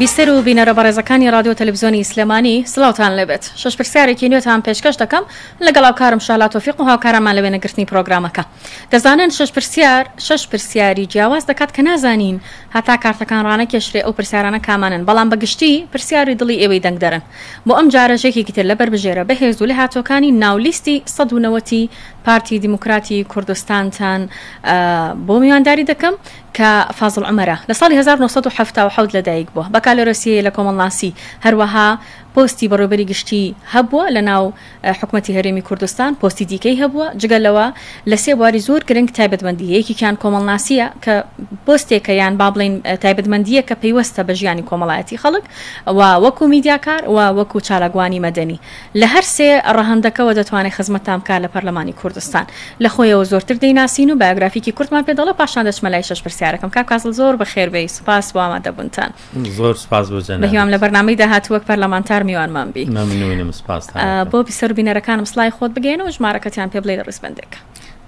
بیسەر و بینەرە بەڕێزەکانی ڕادیۆ تەلەفزیۆنی سلێمانی سڵاوتان لێبێت. شەش پرسیارێکی نوێتان پێشکەش دەکەم لەگەڵ هاوکارم شەهلا تۆفیق و هاوکارانمان لە وێنەگرتنی پرۆگرامەکە. دەزانن شەش پرسیار شەش پرسیاری جیاواز دەکات کە نازانین هەتا کارتەکان ڕانەکێشرێ ئەو پرسیارانە کامانەن بەڵام بە گشتی پرسیاری دڵی ئێوەی دەنگدەرن. بۆ ئەم جارەش یەکێکی تر لە بەربژێرە بەهێز و لێهاتووەکانی ناو لیستی 190 ی پارتی دیموکراتی کوردستانتان بۆ میوانداری دەکەم کە فازڵ عومەرە. لە ساڵی 1977 لەدایک بووە. بەکالۆرۆسی لە کۆمەڵناسی، هەروەها پۆستی بەڕێوەبەری گشتی هەبووە لە ناو حکومەتی هەرێمی کوردستان، پۆستی دیکەی هەبووە. جگە لەوە لە سێ بواری زۆر گرنگ تایبەتمەندی هەیە، یەکێکیان کۆمەڵناسییە کە پۆستێکە یان با بڵێین تایبەتمەندییەکە پەیوەستە بە ژیانی کۆمەڵایەتی خەڵک و وەکو میدیاکار و وەکو چالاکوانی مەدەنی. لە هەر سێ ڕەهەندەکەوە دەتوانێت خزمەتتان بکات لە پەرلەمانی کوردستان. لە خۆیەوە زۆرتر دەیناسین و بایۆگرافیکی کورتمان پێ دەڵێ، پاشان دەچمە لای شەش پرسیارەکەم. کاک فازڵ زۆر بەخێر بێی، سوپاس بۆ ئامادەبوونتان. زۆر سوپاس بۆ جەنابت. بەهیوام لە بەرنامەی داهاتوو وەک پەرلەمانتار میوانمان بی. مەمنوونم، سوپاستان ئەکەم. بۆ بیسەر و بینەرەکانم سڵاوی خۆت بگەیەنە و ژمارەکەتیان پێ بڵێ لە ڕیزبەندێک.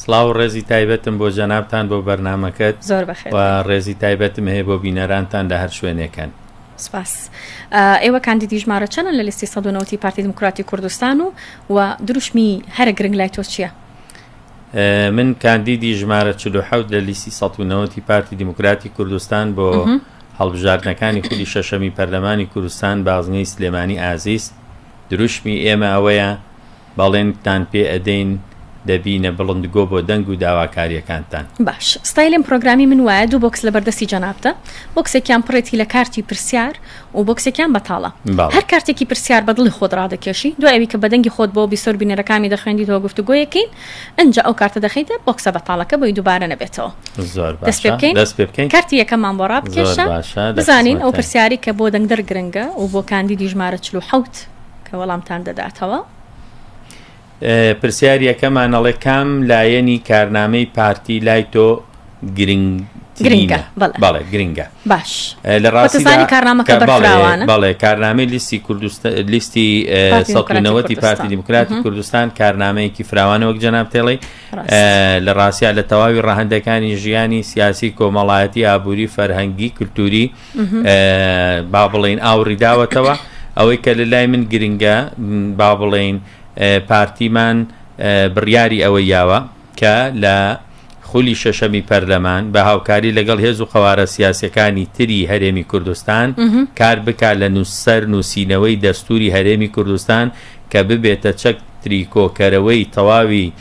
سڵاو و ڕێزی تایبەتم بۆ جەنابتان بۆ بەرنامەکەت زۆر بەخێر و ڕێزی تایبەتم هەیە بۆ بینەرانتان لە هەر شوێنێکن. سپاس. ئێوە کاندیدی ژمارە چەنن لە لیستی 190 ی پارتی دیموکراتی کوردستان و و دروشمی هەرە گرنگ لای تۆ چییە؟ من کاندیدی ژمارە 47 لە لیستی 190 ی پارتی دیموکراتی کوردستان بۆ هەڵبژاردنەکانی خولی شەشەمی پەرلەمانی کوردستان بازنەی سلێمانی ئازیز دروشمی ئێمە ئەوەیە بەڵێنتان پێ ئەدەین دەبینە بڵندگۆ بۆ دەنگ و داواکاریەکانتان. باش ستایلم پرۆگرامی من وایە دوو بۆکس لەبەردەستی جەنابتە بۆکسێکیان پڕێتی لە کارتی پرسیار و بۆکسێکیان بەتاڵە هەر کارتێکی پرسیار بە دڵی خۆت ڕادەکێشی دوای ئەوی کە بە دەنگی خۆت بۆ بیسەر بینەرەکانی دەخوێندیتەوە گفتوگۆیەکەین ئنجا ئەو کارتە دەخەیتە بۆکسە بەتاڵەکە بۆی دووبارە نەبێتەوە. زۆر باشە دەست پێ بکەین دەست پێ بکەین کارتی یەکەممان بۆ ڕابکێشە بزانین ئەو پرسیاری کە بۆ دەنگدەر گرنگە و بۆ کاندیدی ژمارە 47 کە وەڵامتان دەداتەوە. پرسیار یەکەمان ئەڵێ کام لایەنی کارنامەی پارتی لای تۆ گرنگترینە؟ بەڵێ گرنگە. باش لە ڕاستیدا کارنامەکە بەرفراوانە. بەڵێ کارنامەی لیستی کوردستان لیستی 190 پارتی دیموکراتی کوردستان کارنامەیەکی فراوانە وەک جەناب تێڵی لە ڕاستیا لە تەواوی ڕەهەندەکانی ژیانی سیاسی کۆمەڵایەتی ئابووری فەرهەنگی کللتوری با بڵێین ئاوڕی داوەتەوە ئەوەی کە لە لای من گرنگە با بڵێین پارتیمان بڕیاری ئەوەی یاوە کە لە خولی شەشەمی پەرلەمان بە هاوکاری لەگەڵ هێز و قەوارە سیاسەکانی تری هەرێمی کوردستان کار بکا لە نووسەر نووسینەوەی دەستوری هەرێمی کوردستان کە ببێتە چەکتری کۆکەرەوەی تەواوی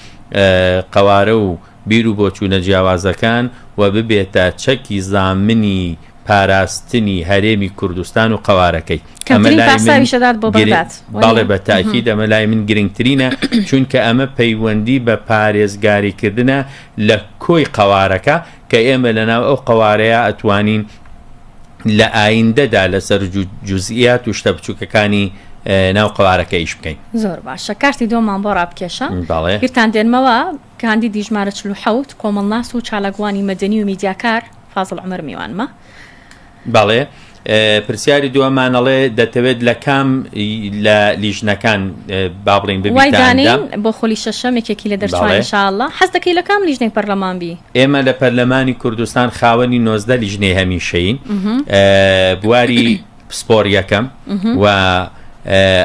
قەوارە و بیر و بۆچوونە جیاوازەکان و ببێتە چەکی زامنی پاراستنی هەرێمی کوردستان و قەوارەکەی. ئەمە کەمترین لای من پاساویش ئەدات بۆ بەغداد، وەنیە؟ بەڵێ بە تاکید ئەمە لای من گرنگترینە، چونکە ئەمە پەیوەندی بە پارێزگاریکردنە لە کۆی قەوارەکە، کە ئێمە لەناو ئەو قەوارەیە ئەتوانین لە ئایندەدا لەسەر جوزئیات و شتە بچووکەکانی ناو قەوارەکە ئیش بکەین. زۆر باشە کارتی دووەممان بۆ ڕابکێشە. بەڵێ. بیرتان دێنمەوە کاندیدی ژمارە 47 کۆمەڵناس و چالاکوانی مەدەنی و میدیاکار فازڵ عومەر میوانمە. بەڵێ پرسیاری دووەمان ئەڵێ دەتەوێت لە کام لە لیژنەکان با بڵێین ببیتە وای دانێین بۆ خولی شەشەم یەکێکی لە دەرچوان ان شاء اللە حەز دەکەی لە کام لیژنەی پەرلەمان بی؟ ئێمە لە پەرلەمانی کوردستان خاوەنی 19 لیژنەی هەمیشەیین بواری پسپۆریەکەم و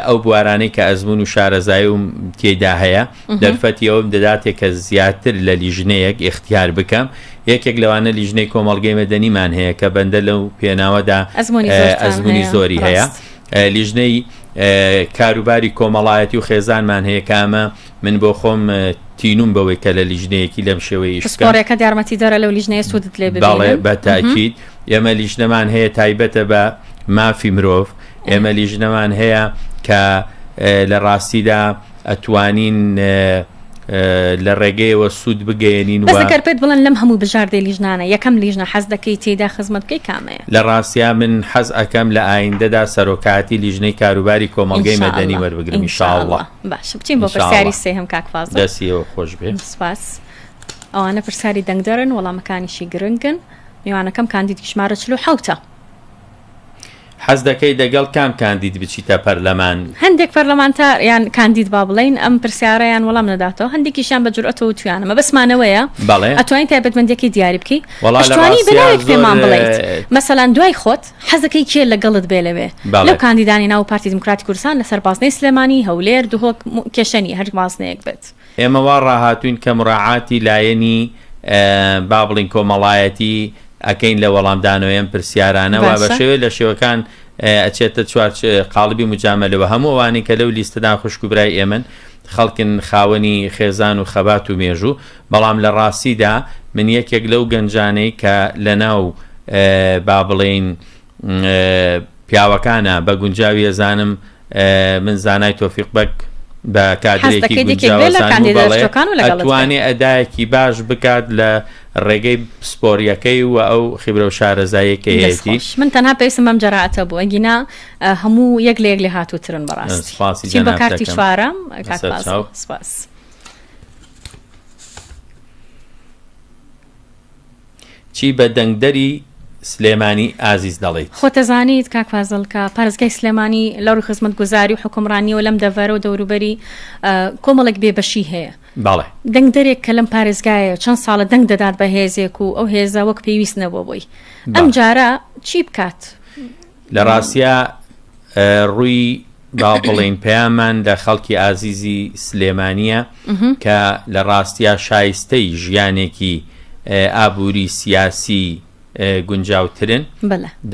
ئەو بوارانەی کە ئەزمون و شارەزایی و تێدا هەیە دەرفەتی ئەوم دەداتێ کە زیاتر لە لیژنەیەک ئیختیار بکەم یەکێک لەوانە لیژنەی کۆمەڵگەی مەدەنیمان هەیە کە بەندە لەو پێناوەدا ئەزمونی زۆری هەیە لیژنەی کاروباری کۆمەڵایەتی و خێزانمان هەیە کە ئەمە من بۆ خۆم تینوم بەوەی کە لە لیژنەیەکی لەم شێوەی ئیش بکەم. پسپۆڕیەکەت یارمەتیدەرە لەو لیژنەیە سوودت لێ ببینن. بەڵێ بە تاکید ئێمە لیژنەمان هەیە تایبەتە بە مافی مرۆڤ ئێمە لیژنەمان هەیە کە لە ڕاستیدا ئەتوانین لە ڕێگەیەوە سوود بگەیەنین بەس ئەگەر پێت بڵێن لەم هەموو بژاردەی لیژنانە یەکەم لیژنە حەز دەکەی تێیدا خزمەت بکەی کامەیە؟ لە ڕاستیا من حەز ئەکەم لە ئایندەدا سەرۆکایەتی لیژنەی کاروباری کۆمەڵگەی مەدەنی وەربگرم ان شاء اللە. باشە بچین بۆ پرسیاری سێهەم کاک فازڵ. دەستی ئێوە خۆش بێ. سپاس. ئەوانە پرسیاری دەنگدەرن وەڵامەکانیشی گرنگن. میوانەکەم کاندیدی ژمارە 47ە. حەز دەکەی دەگەڵ کام کاندید بچیتە پەرلەمان؟ هەندێک پەرلەمانتار یان کاندید با بڵێین ئەم پرسیارەیان وەڵام نەداتەوە، هەندێکیشیان بە جورئەتەوە وتویانە مەبەستمانەوەیە بەڵێ. ئەتوانی تایبەتمەندیەکەی دیاری بکەی؟ وەڵا لە ئەشتوانی بە ڕاستیا ناوێک زۆر پێمان بڵێیت مەسەلەن دوای خۆت حەز دەکەی کێ لەگەڵت بێ لەوێ بەڵێ. لەو کاندیدانەی ناو پارتی دیموکراتی کوردستان لەسەر بازنەی سلێمانی، هەولێر، دهۆک کێشە نییە هەر بازنەیەک بێت. ئێمە وا ڕاهاتووین کە مراعاتی لایەنی با بڵین کۆمەڵایەتی ئەکەین لە وەڵامدانەوەی ئەم پرسیارانە و بە باشە. شێوەیەک لە شێوەکان ئەچێتە چوار قاڵبی مجامەلەوە. هەموو ئەوانەی کە لەو لیستەدان خوشک و برای ئێمەن، خەڵکن خاوەنی خێزان و خەبات و مێژوو، بەڵام لە ڕاستیدا من یەکێک لەو گەنجانەی کە لەناو با بڵێین پیاوەکانە بە گونجاوی ئەزانم من زانای تۆفیق بەگ بە کادرێکی گونجاو ئەزانم و بەڵێ ئەتوانێ ئەدایەکی باش بکات لە ڕێگەی پسپۆریەکەی و ئەو خیبرە و شارەزاییەی کە هەیەتی. من تەنها پێویستم بەم جەرائەتە بوو ئەگینا هەموو یەک لە یەک لێهاتووترن بەڕاستی. سپاسی چین بە جەنابت کارتی دەکەم. چوارەم کاک لەسەر فازڵ چاو. سپاس. چی بە دەنگدەری سلێمانی ئازیز دەڵێیت؟ خۆت دەزانیت کاک فازڵ کە پارێزگای سلێمانی لە ڕووی خزمەتگوزاری و حوکمڕانییەوە لەم دەڤەرە و دەوروبەری کۆمەڵێک بێبەشی هەیە. بەڵێ. دەنگدەرێک کە لەم پارێزگایەیە چەند ساڵە دەنگ دەدات بە هێزێک و ئەو هێزە وەک پێویست نەبووە بۆی. ئەم بەڵێ. جارە چی بکات؟ لە ڕاستیا ڕووی با بڵێین پەیاممان لە خەڵکی ئازیزی سلێمانییە کە لە ڕاستیا شایستەی ژیانێکی ئابووری سیاسی گونجاوترن.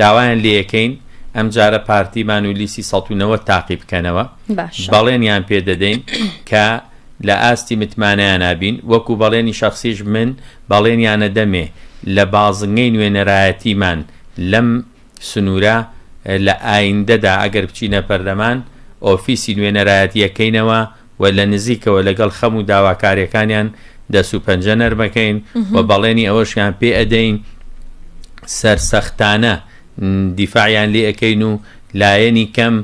داوایان لێیەکەین ئەمجارە پارتیمان و لیستی 190 تاقی بکەنەوە. بەڵێنیان پێ دەدەین کە لە ئاستی متمانەیانا بین، وەکو بەڵێنی شەخسیش من بەڵێنیانە دەمێ لە بازنگەی نوێنەرایەتیمان لەم سنوورە لە ئایندەدا ئەگەر بچینە پەرلەمان ئۆفیسی نوێنەرایەتی ئەکەینەوە و لە نزیکەوە لەگەڵ خەم و داواکاریەکانیان دەست و پەنجە نەرمەکەین و بەڵێنی ئەوەشیان پێ ئەدەین سەرسەختانە دیفاعیان لێ ئەکەین و لایەنی کەم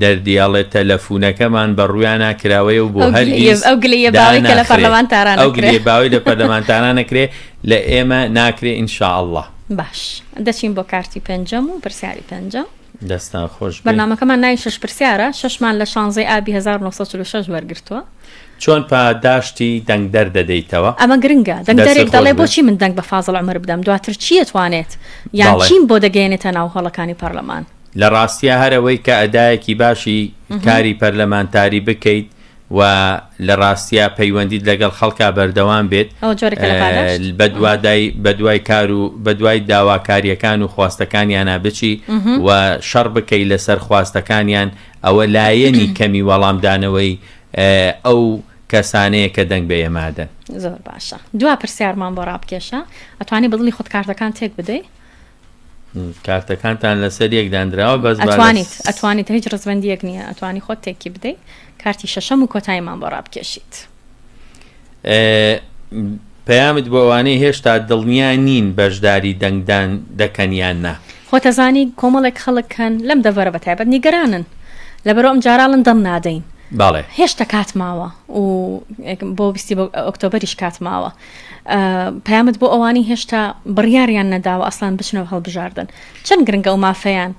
دەردی ئەڵێ تەلەفونەکەمان بە ڕوویانا کراوەیە و بۆ هەرگیز ئەو گلەیە باوەی کە لە داناخرێ. پەرلەمان تاران ئەو ئەکرێ. گلەیە باوەی لە پەرلەمان تاران ئەکرێ لە ئێمە ناکرێ ان شاء اللە. باش دەچین بۆ کارتی پێنجەم و پرسیاری پێنجەم. دەستان خۆش بێ. بەرنامەکەمان ناوی شەش پرسیارە، شەشمان لە شانزەی ئابی 1946 وەرگرتووە. چۆن پاداشتی دەنگدەر دەدەیتەوە؟ ئەمە گرنگە، دەستت دەنگدەرێک خۆش دەڵێ بێ. بۆچی من دەنگ بە فازڵ عومەر بدەم، دواتر چی ئەتوانێت یان بەڵێ. چیم بۆ دەگەیەنێتە ناو هۆڵەکانی پەرلەمان؟ لە ڕاستیا هەر ئەوەی کە ئەدایەکی باشی کاری پەرلەمانتاری بکەیت و لە ڕاستیا پەیوەندیت لەگەڵ خەڵکا بەردەوام بێت ئەوە جۆرێکە لە پاداشت. بەدوادای بەدوای کار و بەدوای داواکاریەکان و خواستەکانیانا بچی و شەڕ بکەی لەسەر خواستەکانیان ئەوە لایەنی کەمی وەڵامدانەوەی ئەو کەسانەیە کە دەنگ بە ئێمە ئەدەن. زۆر باشە دوا پرسیارمان بۆ ڕابکێشە ئەتوانی بە دڵی خۆت کارتەکان تێک بدەی؟ کارتەکانتان لەسەر یەک دانراوە بەس با ئەتوانیت ئەتوانیت هیچ ڕزبەندیەک نییە ئەتوانی خۆت تێکی بدەی کارتی شەشەم و کۆتاییمان بۆ ڕابکێشیت. پەیامت بۆ ئەوانەی هێشتا دڵنیا نین بەشداری دەنگدان دەکەن یان نا؟ خۆتەزانی کۆمەڵێک خەڵک هەن لەم دەڤەرە بەتایبەت نیگەرانن لەبەرئەوە ئەمجارە ئەڵێن دەنگ نادەین بەڵێ. هێشتا کات ماوە و بۆ بیستی ئۆکتۆبەریش کات ماوە پەیامت بۆ ئەوانەی هێشتا بڕیاریان نەداوە ئەسڵان بچنەوە هەڵبژاردن چەند گرنگە ئەو مافەیان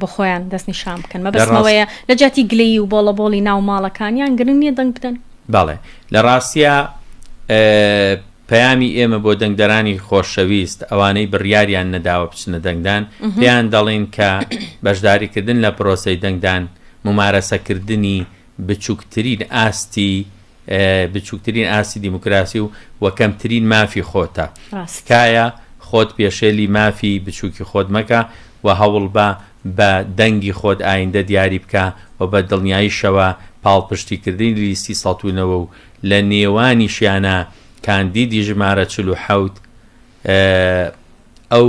بۆ خۆیان دەستنیشان بکەن مەبەستمەوەیە لە جیاتی گلەیی و بۆڵە بۆڵی ناو ماڵەکانیان گرنگ نییە دەنگ بدەن؟ بەڵێ لە ڕاستیا پەیامی ئێمە بۆ دەنگدەرانی خۆشەویست ئەوانەی بڕیاریان نەداوە بچنە دەنگدان پێیان دەڵێین کە بەشداریکردن لە پرۆسەی دەنگدان ممارەسەکردنی بچوکترین ئاستی بچوکترین ئاستی دیموکراسی و و کەمترین مافی خۆتە. تکایە خۆت پێشێلی مافی بچوکی خۆت مەکە و هەوڵبە بە دەنگی خۆت ئایندە دیاری بکە و بە دڵنیاییشەوە پاڵپشتیکردنی لیستی 190 و لە نێوانیشیانا کاندیدی ژمارە 47 ئەو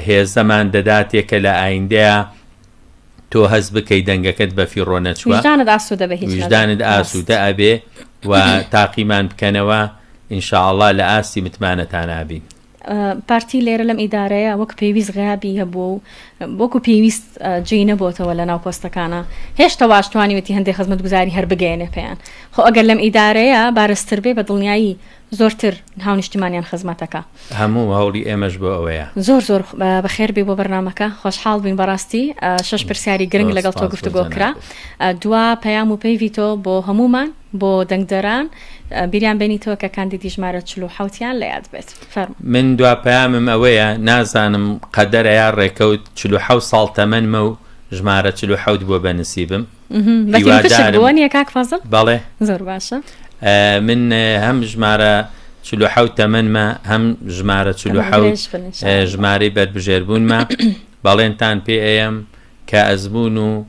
هێزەمان دەداتێ کە لە ئایندەیا تۆ هەست بکەی دەنگەکەت بەفیڕۆ نەچووە، ویژدانت ئاسوودە بە هیچ نەبێ. ویژدانت ڕاست. ئاسوودە ئەبێ و تاقیمان بکەنەوە ان شاء اللە لە ئاستی متمانەتان ئەبین. پارتی لێرە لەم ئیدارەیە وەک پێویست غیابی هەبووە و وەکو پێویست جێی نەبۆتەوە لە ناو پۆستەکانا، هێشتا واش توانیوێتی هەندێ خزمەتگوزاری هەر بگەیەنێ پێیان، خۆ ئەگەر لەم ئیدارەیە بارزتر بێ بە دڵنیایی زۆرتر هاونیشتیمانیان خزمەت ئەکا. هەموو هەوڵی ئێمەش بۆ ئەوەیە. زۆر زۆر بەخێر بێی بۆ بەرنامەکە خۆشحاڵ بووین بەڕاستی شەش پرسیاری گرنگ زۆر لەگەڵ تۆ سپاس بۆ گفتوگۆ کرا جەنابت. دوا پەیام و پەیڤی تۆ بۆ هەموومان بۆ دەنگدەران بیریان بێنیتەوە کە کاندیدی ژمارە 47 یان لە یاد بێت فەرموو. من دوا پەیامم ئەوەیە نازانم قەدەرە یا ڕێکەوت 47 ساڵ تەمەنمە و ژمارە 47 بووە بە نسیبم بەتین پشک هیوادارم بووە نییە کاک فازڵ؟ بەڵێ. زۆر باشە. من هەم ژمارە 47 تەمەنمە هەم ژمارە 47 درێژ بن ان شاء الله. ژمارەی بەربژێربوونمە بەڵێنتان پێ ئەیەم کە ئەزموون و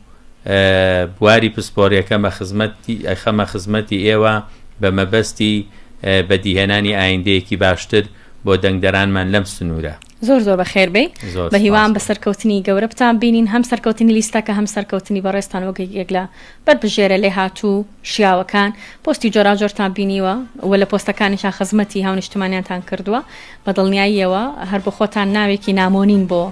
بواری پسپۆریەکەم ئەخەمە خزمەتی ئێوە بە مەبەستی بەدیهێنانی ئایندەیەکی باشتر بۆ دەنگدەرانمان لەم سنوورە. زۆر زۆر بەخێر بێی زۆر بە هیوام سپاس بە بۆ. سەرکەوتنی گەورە بتان بینین هەم سەرکەوتنی لیستەکە هەم سەرکەوتنی بەڕێزتان وەک یەکێک لە بەربژێرە لێهاتوو و شیاوەکان پۆستی جۆراوجۆرتان بینیوە و لە پۆستەکانیشا خزمەتی هاونیشتمانیانتان کردووە بە دڵنیاییەوە هەر بۆ خۆتان ناوێکی نامۆ نین بۆ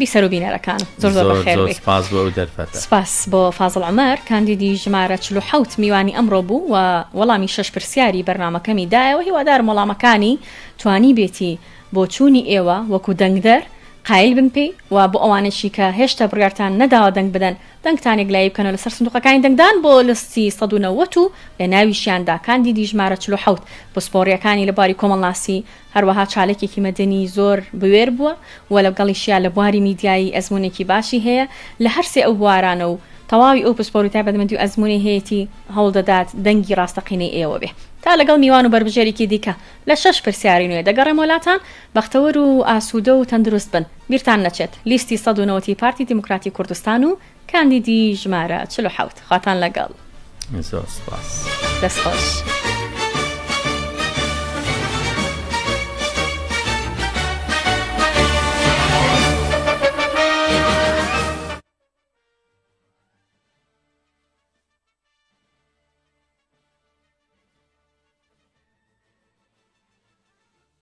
بیسەر و بینەرەکان زۆر زۆر زۆر بەخێر زۆر بێی. سپاس بۆ ئەو دەرفەتە. سپاس بۆ فازڵ عومەر کاندیدی ژمارە 47 میوانی ئەمڕۆ بوو و وەڵامی شەش پرسیاری بەرنامەکەمی دایەوە هیوادارم وەڵامەکانی توانیبێتی بۆچوونی ئێوە وەکو دەنگدەر قایل بن پێی و بۆ ئەوانەشی کە هێشتا بڕیارتان نەداوە دەنگ بدەن دەنگتان یەکلایی بکەنەوە لەسەر سندوقەکانی دەنگدان بۆ لستی 190 و لە ناویشیاندا کاندیدی ژمارە 47 پسپۆڕیەکانی لە بواری کۆمەڵناسی هەروەها چاالکێکی مەدەنی زۆر بوێر بووە و لەگەڵیشیا لە بواری میدیایی ئەزموونێکی باشی هەیە لە هەرسێ ئەو بوارانە و تەواوی ئەو پسپۆری تایبەتمەندی و ئەزموونەی هەیەتی هەوڵدەدات دەنگی ڕاستەقینەی ئێوە بێ تا لەگەڵ میوان و بەربژێرێکی دیکە لە شەش پرسیاری نوێ دەگەڕێمەوە لاتان، بەختەوەر و ئاسوودە و تەندروست بن. بیرتان نەچێت لیستی 190 ی پارتی دیموکراتی کوردستان و کاندیدی ژمارە 47. خواتان لەگەڵ. زۆر سپاس. دەست خۆش.